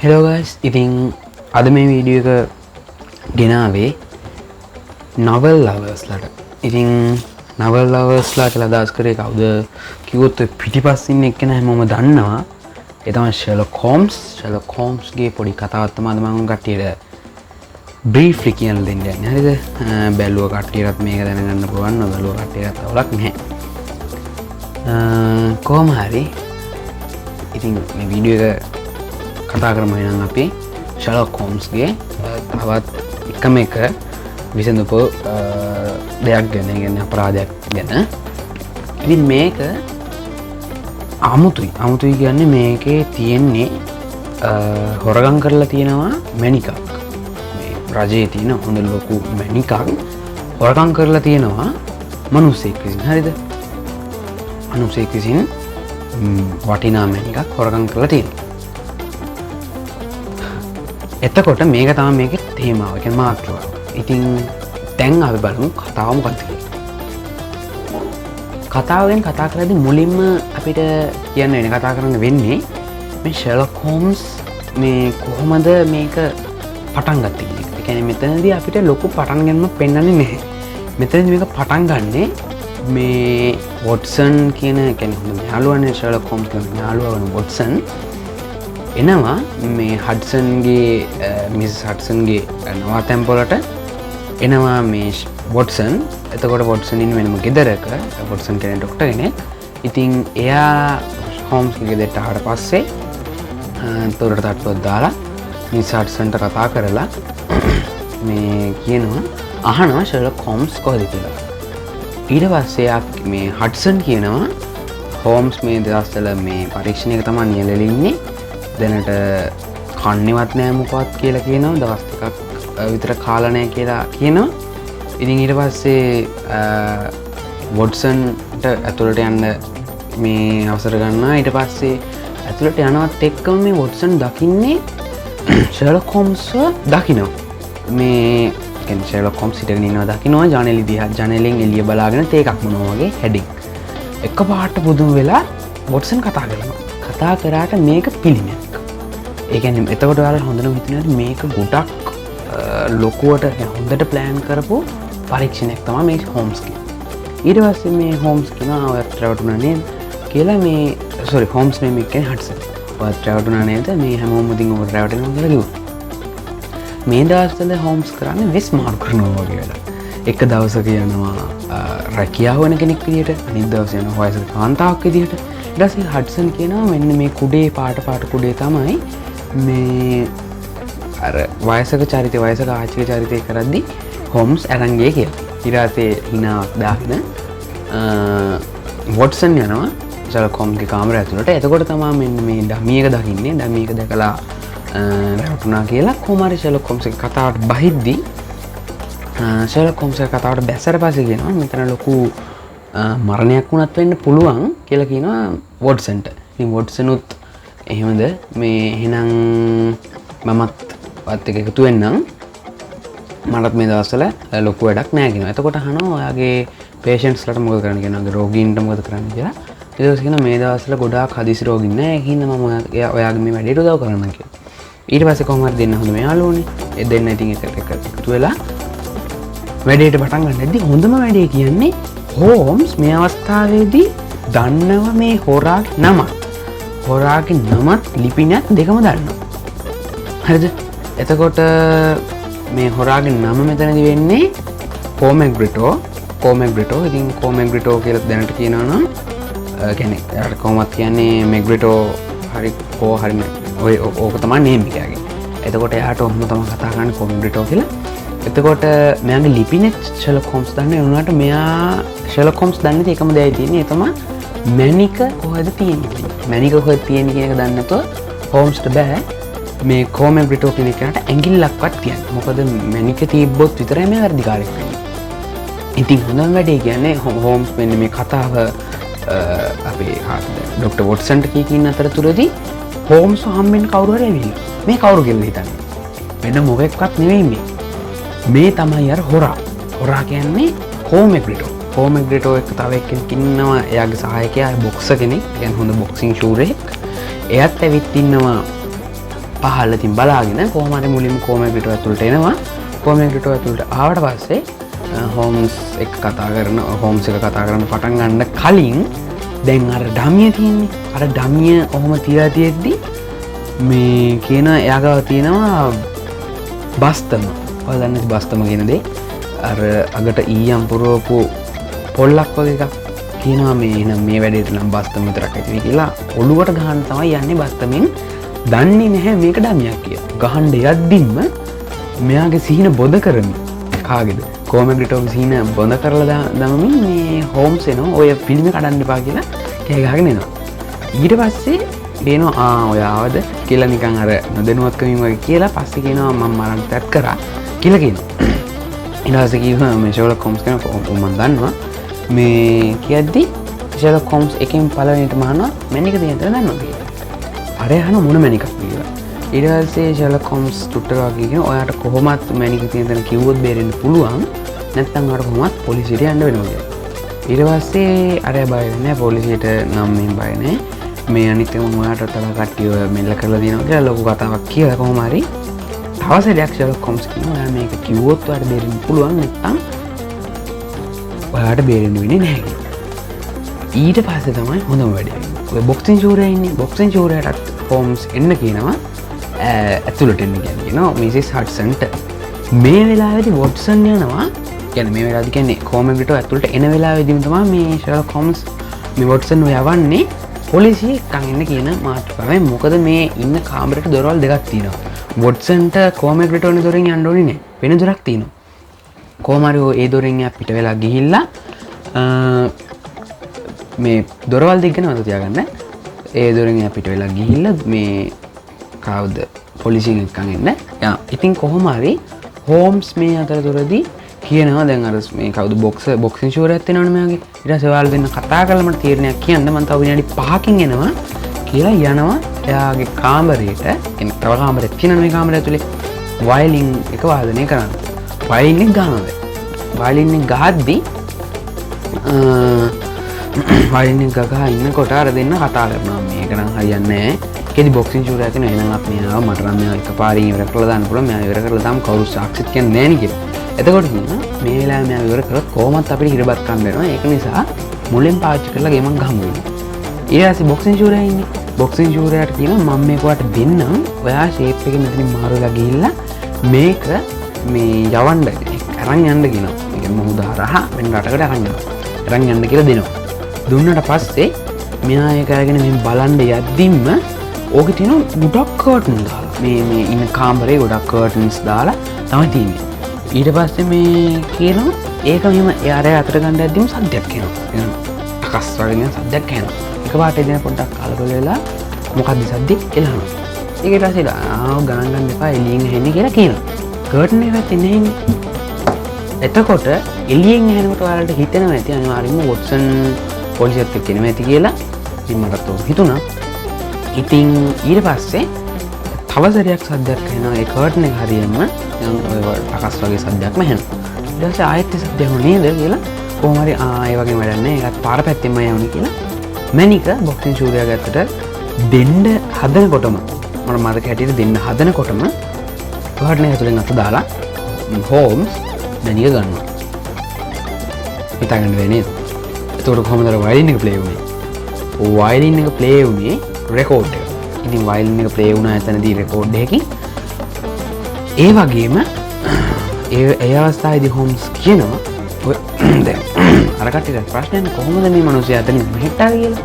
Hello guys, ඉතින් අද මේ වීඩියෝ එක ගෙනාවේ නවල් ලවර්ස්ලට. ඉතින් නවල් ලවර්ස්ලා කියලා අදහස් කරේ කවුද කිව්වොත්, ඔය පිටිපස්සින් ඉන්න එක්කෙනා හැමෝම දන්නවා. ඒ තමයි ෂර්ලොක් හෝම්ස්. ෂර්ලොක් හෝම්ස්ගේ පොඩි කතාවක් තමයි අද මම කට්ටියට බ්‍රීෆ්ලි කියන්න දෙන්න යන්නේ. හරිද? බැලුව කට්ටියටත් මේක දැනගන්න පුළුවන්, නොබැලුව කට්ටියටත් අවුලක් නැහැ. කොහොම හරි ඉතින් මේ වීඩියෝ එක කතා කරමු එහෙනම් අපි ෂර්ලොක් හෝම්ස්ගේ තවත් එකම එක විසඳපු දෙයක් ගැන, ඒ කියන්නේ අපරාධයක් ගැන. ඉතින් මේක අමුතුයි. අමුතුයි කියන්නේ මේකේ තියෙන්නේ හොරගම් කරලා තියෙනවා මැණිකක්. මේ රජයේ තියෙන හොඳ ලොකු මැණිකක් හොරගම් කරලා තියෙනවා මිනිස්සෙක් විසින්. හරිද? මිනිස්සෙක් විසින් වටිනා මැණිකක් හොරගම් කරලා තියෙනවා. එතකොට මේක තමයි මේකේ තේමාව, ඒ කියන්නේ මාතෘකාව. ඉතින් දැන් අපි බලමු කතාව මොකක්ද කියලා. කතාව ගැන කතා කරද්දී මුලින්ම අපිට කියන්න වෙන කතා කරන්න වෙන්නේ මේ ෂර්ලොක් හෝම්ස් මේ කොහොමද මේක පටන් ගත්තේ කියන එක. ඒ කියන්නේ මෙතනදී අපිට ලොකු පටන් ගැනීමක් පෙන්වන්නේ නැහැ. මෙතනදී මේක පටන් ගන්නෙ මේ වොට්සන් කියන, ඒ කියන්නේ හොඳ යාළුවනේ ෂර්ලොක් හෝම්ස් කියන යාළුවා වන වොට්සන් එනවා මේ මිස් හඩ්සන්ගේ නවාතැන්පොළට එනවා මේ වොට්සන්. එතකොට වොට්සන් ඉන්න වෙනම ගෙදරක. වොට්සන් කියන ඩොක්ටර් කෙනෙක්. ඉතින් එයා හෝම්ස්ගේ ගෙදරට ආවට පස්සේ දොරට තට්ටුවක් දාලා මිස් හඩ්සන්ට කතා කරලා මේ කියනවා, අහනවා ෂර්ලොක් හෝම්ස් කොහෙද කියලා. ඊට පස්සේ එයා මේ හඩ්සන් කියනවා හෝම්ස් මේ දවස්වල මේ පරීක්ෂණයක තමයි නියැලෙලා ඉන්නේ, දැනට කන්නේවත් නෑ මොකවත් කියලා කියනවා, දවස් දෙකක් විතර කාලා නෑ කියලා කියනවා. ඉතින් ඊට පස්සේ වොට්සන්ට ඇතුළට යන්න මේ අවසර ගන්නවා. ඊට පස්සේ ඇතුළට යනවත් එක්කම මේ වොට්සන් දකින්නේ ෂර්ලොක් හෝම්ස්ව දකිනවා. මේ කියන්නේ ෂර්ලොක් හෝම්ස් හිටගෙන ඉන්නවා දකිනවා ජනේලෙ දිහා, ජනේලෙන් එළිය බලාගෙන තේ එකක් බොනවා වගේ හැඩින්. එකපාරට පුදුම වෙලා වොට්සන් කතා කරනවා. කතා කරාට මේක පිළිමයක්. ඒ කියන්නේ එතකොට ඔයාලා හොඳටම හිතනවා මේක ගොඩක් ලොකුවට, හොඳට ප්ලෑන් කරපු පරීක්ෂණයක් තමයි මේ හෝම්ස්ගේ. ඊට පස්සේ මේ හෝම්ස් කියනවා ඔයත් රැවටුණා නේද කියලා, මේ සෝරි හෝම්ස් නෙමෙයි කියන්නේ හඩ්සන්. ඔයත් රැවටුණා නේද, මේ හැමෝම ඉතින් ඔබට රැවටෙනවා කියලා කිව්වා. මේ දවස්වල හෝම්ස් කරන්නේ වෙස් මාරු කරනවා වගේ වැඩක්. එක දවසක යනවා රැකියාව වෙන කෙනෙක් විදියට, අනිත් දවසේ යනවා වයසක කාන්තාවක් විදියට. ඊට පස්සේ හඩ්සන් කියනවා මෙන්න මේ කුඩේ පාට පාට කුඩේ තමයි මේ අර වයසක චරිතය, වයසක ආච්චිගේ චරිතය කරද්දි හෝම්ස් අරන් ගියේ කියලා. ඊට පස්සේ හිනාවක් දාගෙන වොට්සන් යනවා ෂර්ලොක් හෝම්ස්ගේ කාමරය ඇතුළට. එතකොට තමයි මෙන්න මේ ඩමි එක දකින්නේ. ඩමි එක දැකලා රැවටුණා කියලා කොහොම හරි ෂර්ලොක් හෝම්ස්ගේ කතාවට බහිද්දි, ෂර්ලොක් හෝම්ස්ගේ කතාවට බැස්සට පස්සේ කියනවා මෙතන ලොකු මරණයක් වුණත් වෙන්න පුළුවන් කියලා කියනවා වොට්සන්ට. ඉතින් වොට්සනුත් එහෙමද මේ එහෙනම් මමත් ඔයත් එක්ක එකතු වෙන්නම්, මටත් මේ දවස්වල ලොකු වැඩක් නෑ කියනවා. එතකොට අහනවා ඔයාගේ පේෂන්ට්ස්ලාට මොකද කරන්න කියනවා, ඔයාගේ රෝගීන්ට මොකද කරන්න කියලා. ඊට පස්සේ කියනවා මේ දවස්වල ගොඩාක් හදිසි රෝගීන් නෑ, ඒ හින්දා මම ඔයාගේ මේ වැඩේට උදව් කරන්නම් කියලා. ඊට පස්සේ කොහොම හරි දෙන්න හොඳම යාළුවෝනේ. ඒ දෙන්න ඉතින් එකට එක එකතු වෙලා වැඩේට පටන් ගන්න. ඉතින් හොඳම වැඩේ කියන්නේ හෝම්ස් මේ අවස්ථාවේදී දන්නවා මේ හොරාගේ නමත්. හොරාගේ නමත් ලිපිනයත් දෙකම දන්නවා. හරිද? එතකොට මේ හොරාගේ නම මෙතනදී වෙන්නේ කෝමැග්‍රිටෝ. කෝමැග්‍රිටෝ. ඉතින් කෝමැග්‍රිටෝ කියලා දැනට කියනවා නම්, කියන්නේ එයාට කොහොමත් කියන්නේ මෙග්‍රිටෝ හරි කෝ හරි ඔය ඕක තමයි නේම් එක එයාගේ. එතකොට එයාට ඔහොම තමයි කතා කරන්නේ කෝමැග්‍රිටෝ කියලා. එතකොට මෙයාගේ ලිපිනෙත් ෂර්ලොක් හෝම්ස් දන්නේ. ඒ වුණාට මෙයා ෂර්ලොක් හෝම්ස් දන්නේ නැති එකම දෙයයි තියෙන්නේ. ඒ තමයි මැණික කොහෙද තියෙන්නේ කියන්නේ. මැණික කොහෙද තියෙන්නේ කියන එක දන්නේ නැතුව හෝම්ස්ට බෑ මේ කෝමැග්‍රිටෝ කියන කෙනාට ඇඟිල්ලක්වත් තියන්න. මොකද මැණික තිබ්බොත් විතරයි මේ වැරදිකාරයෙක් වෙන්නේ. ඉතින් හොඳම වැඩේ කියන්නේ හෝම්ස් මෙන්න මේ කතාව අපේ ඩොක්ටර් වොට්සන්ට කී කියන අතරතුරදී හෝම්ස් හම්බෙන්න කවුරු හරි ඇවිල්ලා. මේ කවුරු කියලා හිතන්නේ. වෙන මොකෙක්වත් නෙවෙයි මේ. මේ තමයි අර හොරා. හොරා කියන්නේ කෝමැග්‍රිටෝ. කෝමැග්‍රිටෝ එක්ක තව එක්කෙනෙක් ඉන්නවා එයාගේ සහායකයා, බොක්සර් කෙනෙක්. ඒ කියන්නේ හොඳ බොක්සිං ශූරයෙක්. එයාත් ඇවිත් ඉන්නවා පහළ ඉතින් බලාගෙන කොහොම හරි මුලින්ම කෝමැග්‍රිටෝ ඇතුළට එනවා. කෝමැග්‍රිටෝ ඇතුළට ආවට පස්සේ හෝම්ස් එක්ක කතා කරන හෝම්ස් එක කතා කරන්න පටන් ගන්න කලින් දැන් අර ඩමිය තියෙන්නේ. අර ඩමිය ඔහොම තියලා තියෙද්දි මේ කියන එයා ගාව තියෙනවා බස්තම. ඔයාලා දන්නේ නැති බස්තම කියන දේ. අර අගට ඊයම් පුරවපු පොල්ලක් වගේ එකක් කියනවා. මේ එහෙනම් මේ වැඩේට නම් බස්තම විතරක් ඇති වෙයි කියලා ඔළුවට ගහන්න තමයි යන්නේ බස්තමෙන්. දන්නේ නැහැ මේක ඩමියක් කියලා. ගහන්න යද්දිම මෙයාගේ සිහින බොඳ කරමින් කාගේද කෝමැග්‍රිටෝගේ සිහින බොඳ කරලා දමමින් මේ හෝම්ස් එනවා. ඔය පිළිම කඩන්න එපා කියලා කෑ ගහගෙන එනවා. ඊට පස්සේ කියනවා ආ ඔය ආවද කියලා නිකන් අර නොදැනුවත්කමින් වගේ කියලා පස්සේ කියනවා මම මරන්න තැත් කරා කියලා කියනවා. ඊට පස්සේ කිව්වා මේ ෂර්ලොක් හෝම්ස් කෙනා ඔව් මං දන්නවා මේ කියද්දි ෂර්ලොක් හෝම්ස් එකෙන් පළවෙනිටම අහනවා මැණික තියෙන තැන දන්නවද කියලා. අර අහන මොන මැණිකක්ද කියලා. ඊට පස්සේ ෂර්ලොක් හෝම්ස් චුට්ටක් වගේ කියනවා ඔයාට කොහොමත් මැණික තියෙන තැන කිව්වොත් බේරෙන්න පුළුවන්, නැත්නම් ඔයාට කොහොමත් පොලිසියට යන්න වෙනවා කියලා. ඊට පස්සේ අර බය වෙන්නේ නැහැ, පොලිසියට නම් මෙහෙම බය නැහැ, මේ අනිත් එක මම ඔයාට තව කට්ටිය ඔය මෙල්ල කරලා දෙනවා කියලා ලොකු කතාවක් කියලා කොහොම හරි තව සැරයක් ෂර්ලොක් හෝම්ස් කියනවා ඔයා මේක කිව්වොත් ඔයාට බේරෙන්න පුළුවන්, නැත්නම් ඔයාට බේරෙන්න වෙන්නේ නැහැ කියලා. ඊට පස්සේ තමයි හොඳම වැඩේ වෙන්නේ. ඔය බොක්සින් ෂූරයා ඉන්නේ. බොක්සින් ෂූරයාටත් හෝම්ස් එන්න කියනවා, ඇතුළට එන්න කියන්නේ කියනවා මිසිස් හඩ්සන්ට. මේ වෙලාවේදී වොට්සන් යනවා. කියන්නේ මේ වෙලාවේදී කියන්නේ කෝමැග්‍රිටෝ ඇතුළට එන වෙලාවේදීම තමයි මේ ෂර්ලොක් හෝම්ස් මේ වොට්සන් ඔය යවන්නේ පොලිසිය එක්කන් එන්න කියන මාතෘකාවෙන්. මොකද මේ ඉන්න කාමරේට දොරවල් දෙකක් තියෙනවා. වොට්සන්ට කෝමැග්‍රිටෝනේ දොරෙන් යන්න ඕනේ නෑ, වෙන දොරක් තියෙනවා. කොහොම හරි ඔය ඒ දොරෙන් එයා පිට වෙලා ගිහිල්ලා මේ දොරවල් දෙක ගැන මතක තියාගන්න. ඒ දොරෙන් එයා පිට වෙලා ගිහිල්ලා මේ කවුද පොලිසියෙන් එක්කන් එන්න. ඉතින් කොහොම හරි හෝම්ස් මේ අතරතුරදී කියනවා දැන් අර මේ කවුද බොක්සින් ෂූර් එකක් තියෙනවනේ මෙයාගේ. ඊට පස්සේ ඔයාලා දෙන්න කතා කරලා මට තීරණයක් කියන්න, මං තව විනාඩි 5කින් එනවා කියලා යනවා එයාගේ කාමරේට. කියන්නේ තව කාමරයක් තියෙනවනේ මේ කාමරය ඇතුලේ වයලින් එක වාදනය කරන්න. වයලින් එක ගහනවා දැන්. වයලින් එක ගහද්දි වයලින් එක ගහ ඉන්නකොට අර දෙන්න කතා කරනවා මේක නම් හරියන්නේ නෑ. ඒකෙදි බොක්සින් ෂූර් එකක් තියෙනවා. එහෙනම් අපි මෙයාව මට නම් මෙයාව එකපාරින් ඉවර කරලා දාන්න පුළුවන්. මෙයාව ඉවර කරලා දාමු කවුරු සාක්ෂිත් කියන්නේ නෑනේ කියලා. එතකොට කියනවා මේ වෙලාවේ මෙයාව ඉවර කරොත් කොහොමත් අපිට හිරබත් කන්න වෙනවා. ඒක නිසා මුලෙන් පාවිච්චි කරලා ගේමක් ගහමු වෙනවා. ඊට පස්සේ බොක්සින් ෂූර් එකේ ඉන්නේ. බොක්සින් ෂූර් එකට කියනවා මම මේක ඔයාට දෙන්නම්. ඔයා ෂේප් එකේ මෙතනින් මාරු වෙලා ගිහිල්ලා මේක මේ යවන්න අරන් යන්න කියනවා. ඒ කියන්නේ මුහුද හරහා වෙන රටකට අරන් යනවා. අරන් යන්න කියලා දෙනවා. දුන්නට පස්සේ මෙයා ඒක අරගෙන මෙහෙම බලන්න යද්දිම ඕකේ තියෙනවා ගොඩක් කර්ටන් දාලා. මේ ඉන්න කාමරේ ගොඩක් කර්ටන්ස් දාලා තමයි තියෙන්නේ. ඊට පස්සේ මේ කියනවා ඒක මෙහෙම එයා අර අතට ගන්න යද්දිම සද්දයක් එනවා. නිකන් ටකස් වගේ නිකන් සද්දයක් ඇහෙනවා. එකපාරට එදින පොඩ්ඩක් කලබල වෙලා මොකද්ද සද්දේ කියලා අහනවා. ඒක ඊට පස්සේ ආ ගණන් ගන්න එපා එළියෙන් ඇහෙන්නේ කියලා කියනවා. කර්ටන් එක පැත්තෙන් ඇහෙන්නේ. එතකොට එළියෙන් ඇහෙනකොට ඔයාලට හිතෙනවා ඇති අනිවාර්යයෙන්ම වොට්සන් පොලිසියත් එක්ක එනවා ඇති කියලා. ඉතින් මටත් ඔහොම හිතුණා. ඉතින් ඊට පස්සේ තව සැරයක් සද්දයක් ඇහෙනවා. ඒ කර්ටන් එක හරියම නිකන් ඔය ටකස් වගේ සද්දයක්ම ඇහෙනවා. ඊට පස්සේ ආයෙත් ඒ සද්දය ඇහුණා නේද කියලා කොහොම හරි ආ ඒ වගේම වැඩක් නෑ. ඒකත් පාර පැත්තෙන්ම යවුනේ කියලා මැනික බොක්සින් ෂූරයා ගැත්තට දෙන්න හදනකොටම මට මතක හැටියට දෙන්න හදනකොටම කර්ටන් එක ඇතුලෙන් අත දාලා හෝම්ස් මැනික ගන්නවා. හිතාගන්න බැහැ නේද? එතකොට කොහොමද අර වයලින් එක ප්ලේ වුනේ? වයලින් එක ප්ලේ වුනේ රෙකෝඩ් එක. ඉතින් වයලින් එක ප්ලේ වුණා එතනදී රෙකෝඩ් එකකින්. ඒ වගේම ඒ අවස්ථාවේදී හෝම්ස් කියනවා ඔය දැන් අර කට්ටියට ප්‍රශ්නයක් කොහොමද මේ මිනිස්සයා එතනින් මෙහෙට ආවේ කියලා.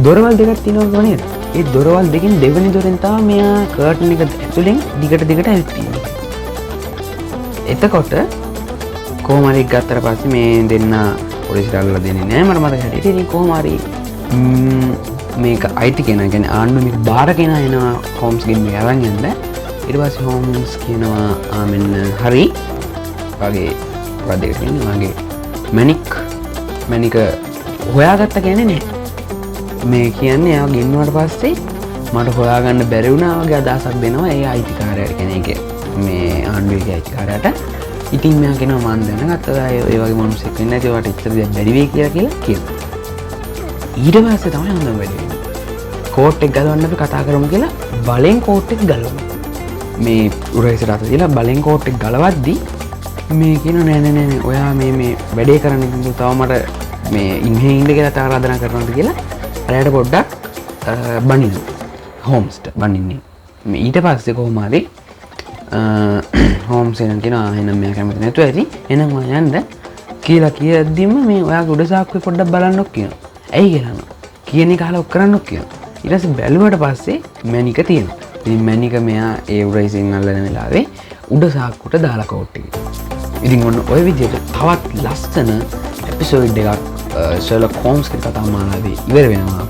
දොරවල් දෙකක් තියෙනවා නේද? ඒ දොරවල් දෙකෙන් දෙවෙනි දොරෙන් තමයි මෙයා කර්ටන් එක ඇතුලෙන් දිගට දිගට ඇවිත් තියෙන්නේ. එතකොට කොහොම හරි ගත්තට පස්සේ මේ දෙන්න පොලිසියට අල්ලලා දෙන්නේ නෑ මට මතක හැටියට. ඉතින් කොහොම හරි මේක අයිති කෙනා, කියන්නේ ආණ්ඩුව මේක බාර කෙනා එනවා හෝම්ස්ගෙන් මේ අරන් යන්න. ඊට පස්සේ හෝම්ස් කියනවා මෙන්න හරි වගේ මොකක්ද ඒකට කියන්නේ වගේ මැනික හොයාගත්ත කියන්නේ නෑ. මේ කියන්නේ එයා ගෙන්නුවට පස්සේ මට හොයාගන්න බැරි වුණා වගේ අදහසක් දෙනවා ඒ අයිතිකාරයාට, කියන්නේ ඒකේ මේ ආණ්ඩුවේ අයිතිකාරයාට. ඉතින් මෙයා කියනවා මං දැනගත්තා ඔයා ඒ වගේ මිනිස්සෙක් වෙන්නේ නැති ඔයාට ඉච්චර දෙයක් බැරි වෙයි කියලා කියලා කියනවා. ඊට පස්සේ තමයි හොඳම වැඩේ වෙන්නේ. කෝට් එක ගලවන්න අපි කතා කරමු කියලා බලෙන් කෝට් එක ගලවනවා. මේ උරහිසට අත තියලා බලෙන් කෝට් එක ගලවද්දි මේ කියන නෑ නෑ නෑ නෑ, ඔයා මේ මේ වැඩේ කරන්න ඉතින් තව මට මේ ඉන්නේ ඉන්න කියලා ආරාධනා කරනවාද කියලා අරයට පොඩ්ඩක් බනිනවා. හෝම්ස්ට බනින්නේ. මේ ඊට පස්සේ කොහොම හරි හෝම්ස් එනම් කියනවා, එහෙනම් මෙයා කැමති නැතුව ඇති, එහෙනම් ඔයා යන්න කියලා කියද්දිම මේ ඔයාගේ උඩ සාක්කුවේ පොඩ්ඩක් බලන්නක් කියනවා. ඇයි කියලා අහනවා. කියන එක අහලා ඔක් කරන්නක් කියනවා. ඊට පස්සේ බැලුවට පස්සේ මැණික තියෙනවා. ඉතින් මැණික මෙයා ඒ උරහිසෙන් අල්ලන වෙලාවේ උඩ සාක්කුවට දාලා කෝට් එකේ. ඉතින් ඔන්න ඔය විදිහට තවත් ලස්සන එපිසෝඩ් එකක් ෂර්ලොක් හෝම්ස් කියන කතා මාලාවේ ඉවර වෙනවා.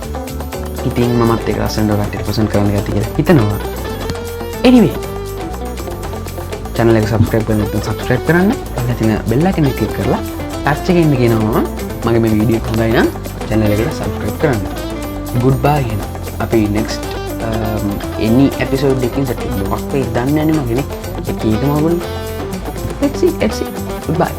ඉතින් මමත් ඒක ලස්සනට ඔයාලට ප්‍රසන්ට් කරන්න ඇති කියලා හිතනවා. Anyway, channel එක subscribe කරන්න නැත්නම් subscribe කරන්න. පහළ තියෙන bell icon එක click කරලා touch එකේ ඉන්න කියනවා මම. මගේ මේ වීඩියෝ එක හොඳයි නම් channel එකට subscribe කරන්න. Goodbye එහෙනම්. අපි next any episode එකකින් set වෙමු. මොකක් වෙයිද දන්නේ නැහැ නේ මගේනේ. එක එකම වුණේ. Let's see, let's see. Goodbye.